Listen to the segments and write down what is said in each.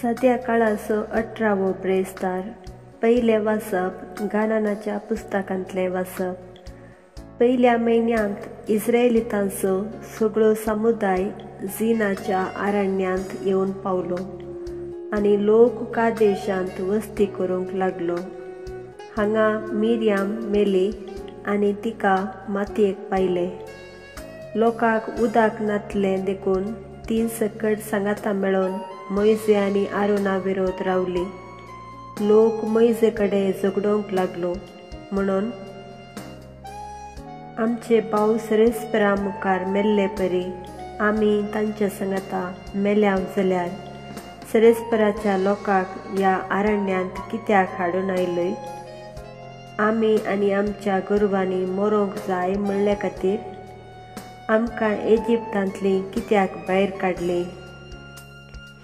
सद्या काळाचो 18वो ब्रेस्तार. पयलें वाचप गानानाच्या पुस्तकांतलें वाचप. पयल्या म्हयन्यांत इस्रायलितांचो सगळो समुदाय झिनाच्या अरण्यांत येवन पावलो आनी लोक कादेशांत वस्ती करूंक लागलो. हांगा मिरयाम मेली आनी तिका मातयेक पायले. लोकांक उदक नातलें देखून तीं सकट सांगाता मेळोन मोयजे आनी आरोना विरोध रावली. लोक मोयजे कडेन झगडोवंक लागलो म्हणून आमचे भाव सरेस्परा मुखार मेल्ले परी आमी तांच्या सांगाता मेल्याव जाल्यार सरेस्पराच्या लोकांक ह्या अरण्यांत कित्याक हाडून आयलय? आमी आनी आमच्या गोरवांनी मरोंक जाय म्हणले खातीर आमकां इजिप्तांतली कित्याक भायर काडली?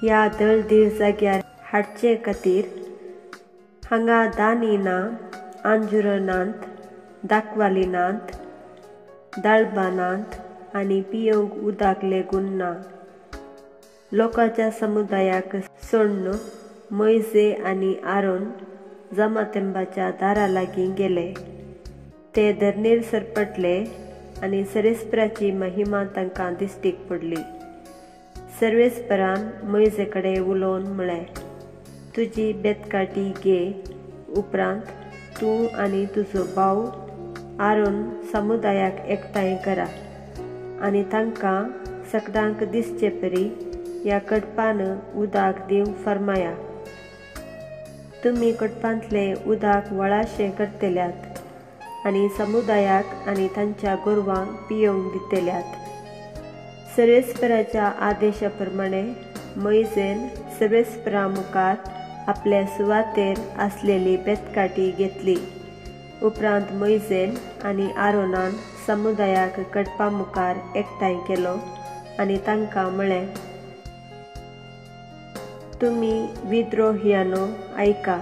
ह्या दळदीर जाग्यार हाडचे खातीर हांगा दानी ना, अंजुरां नात, दाखवाली नात, दाळबां नात आनी पियोवंक उदक लेगून ना. लोकांच्या समुदायाक सोडून मोयजे आनी आरोन जमातेंबाच्या दारा लागीं गेले. ते धरणीर सरपटले आनी सरेस्पराची महिमा तांकां दिश्टीक पडली. सर्वेस्परान मोयजे कडेन उलोवन म्हळें, तुजी बेतकाठी घे, उपरांत तूं आनी तुजो भाव आरोन समुदायाक एकठांय करा आनी तांकां सकडांक दिसचे परी ह्या कडपान उदक दिवंक फर्माया. तुमी कडपांतलें उदक वळाशें करतल्यात आनी समुदायाक आनी तांच्या गोरवांक पियोवंक दितल्यात. सर्वेस्पराच्या आदेशा प्रमाणे मोयजेन सर्वेस्परा मुखार आपल्या सुवातेर आसलेली बेतकाठी घेतली. उपरांत मोयजेन आनी आरोनान समुदायाक कडपा मुखार एकठांय केलो आनी तांकां म्हळें, तुमी विद्रोह्यानो आयका,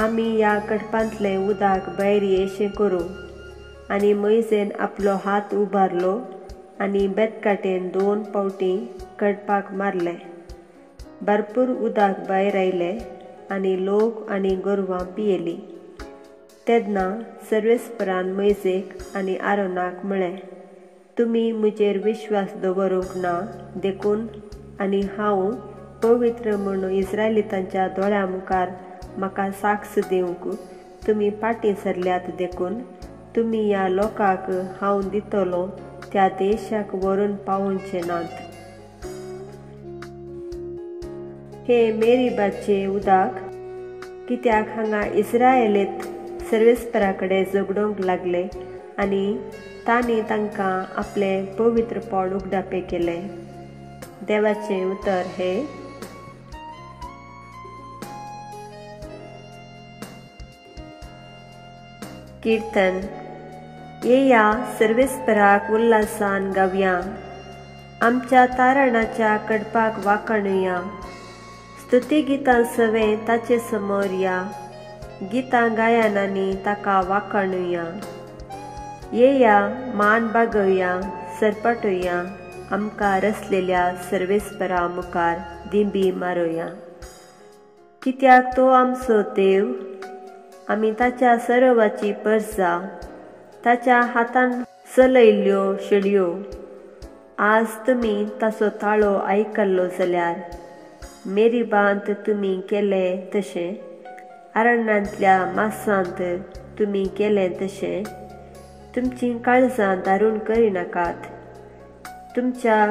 आमी ह्या कडपांतलें उदक भायर येशें करूं. आनी मोयजेन आपलो हात उबारलो आनी बेतकाटेन 2 फावटी कडपाक मारलें. भरपूर उदक भायर आयलें आनी लोक आनी गोरवां पियेलीं. तेन्ना सर्वेस्परान मोयजेक आनी आरोनाक म्हळें, तुमी म्हजेर विश्वास दवरूंक ना देखून आनी हांव पवित्र म्हूण इस्रायलितांच्या दोळ्यां मुखार म्हाका साक्ष दिवंक तुमी फाटीं सरल्यात देखून तुमी ह्या लोकांक हांव दितलो त्या देशाक व्हरून पावोवचे नात. हे मेरीबाचें उदक कित्याक हांगा इस्रायलीत सर्वेस्परा कडेन झगडोवंक लागले आनी तांणी तांकां आपलें पवित्रपण उगडापें केलें. देवाचें उतर हें. कीर्तन. येया सर्वेस्पराक उल्हासान गावया, आमच्या तारणाच्या कडपाक वाखाणुया. स्तुती गितां सवें ताचे समोर या, गितां गायनांनी ताका वाखाणुया. येया मान बागोवया, सरपटुया, आमकां रचलेल्या सर्वेस्परा मुखार दिंबी मारुया. कित्याक तो आमचो देव, आमी ताच्या सरोवाची परजा, ताच्या हातान चलयल्ल्यो शेळयो. आज तुमी ताचो ताळो आयकल्लो जाल्यार मेरीबांत तुमी केलें तशें, अरण्यांतल्या मासांत तुमी केलें तशें, तुमचीं काळजां दारूण करिनाकात. तुमच्या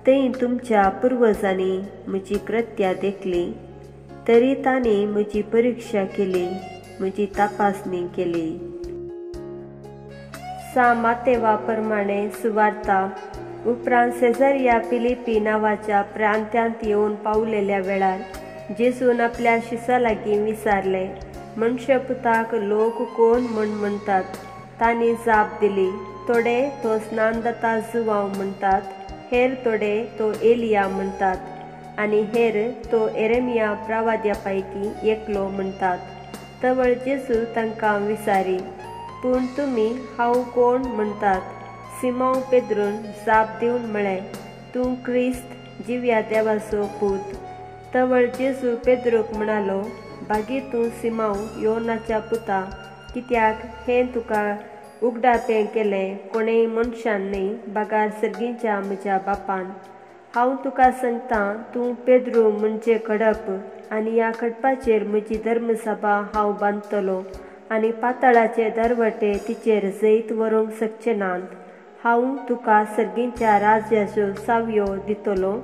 थंय तुमच्या पुर्वजांनी म्हजी कृत्या देखली, तरी तांणी म्हजी परिक्षा केली, म्हजी तपासणी केली. सा मातेवा प्रमाणे सुवार्ता. उपरांत सेझरिया फिलिपी नांवाच्या प्रांत्यांत येवन पावलेल्या वेळार जेजून आपल्या शिसा लागीं विचारलें, मनशापुताक लोक कोण म्हूण म्हणटात? तांणी जाप दिली, थोडे तो स्नानदाता जुवांव म्हणटात, हेर थोडे तो एलिया म्हणटात आनी हेर तो एरेमिया प्रवाद्या पैकी एकलो म्हणटात. तवळ जेजू तांकां विचारी, पूण तुमी हांव कोण म्हणटात? सिमांव पेद्रून जाप दिवन म्हळें, तूं क्रिस्त जिव्या देवाचो पूत. तवळ जेजू पेद्रूक म्हणालो, बागी तूं सिमांव योनाच्या पुता, कित्याक हें तुका उगडापें केलें कोणेय मनशान न्हय बगार सर्गीच्या म्हज्या बापान. हांव तुका सांगता, तूं पेद्रू म्हणजे खडप आनी ह्या खडपाचेर म्हजी धर्मसभा हांव बांदतलो आनी पातळाचे दरवटे तिचेर जैत व्हरूंक शकचे नात. हांव तुका सर्गीच्या राज्याच्यो सावयो दितलो.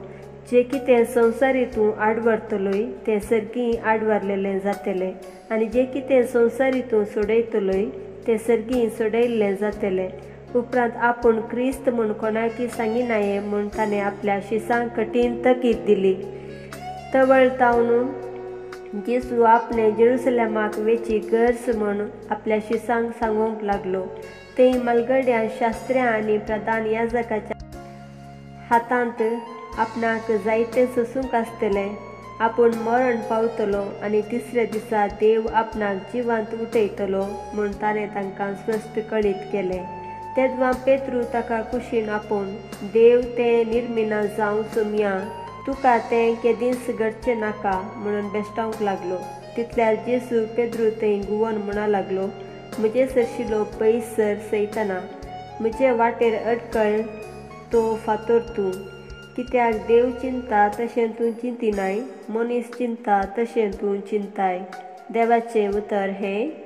जे कितें संवसारी तूं आडवरतलोय तें सर्गी आडवरलेलें जातलें आनी जे कितें संवसारी तूं सोडयतलोय तें सर्गी सोडयल्लें जातलें. उपरांत आपूण क्रिस्त म्हूण कोणाकी सांगिनाये म्हूण ताणें आपल्या शिसांक कठीण तकीद दिली. तवळ तावन जेजू आपणे जेरुसलेमाक वेची गरज म्हूण आपल्या शिसांक सांगूंक लागलो. थंय मालगड्या शास्त्र्यां आनी प्रधान याजकाच्या हातांत आपणाक जायतें सोसूंक आसतलें. आपूण मरण पावतलो आनी तिसऱ्या दिसा देव आपणाक जिवांत उठयतलो म्हूण ताणें तांकां स्पश्ट कळीत केलें. तेदवा पेत्रू ताका कुशीन आपोवन, देव तें निर्मिना जावं सोमया, तुका तें केदींच घडचें नाका म्हणून बेश्टावंक लागलो. तितल्यार जेजू पेद्रू थंय घुंवन म्हणा लागलो, म्हजे सरशिलो पयस सर सैतना, म्हजे वाटेर अडकळ तो फातोर तूं. कित्याक देव चिंता तशें तूं चिंतिनाय, मनीस चिंता तशें तूं चिंताय. देवाचें उतर हें.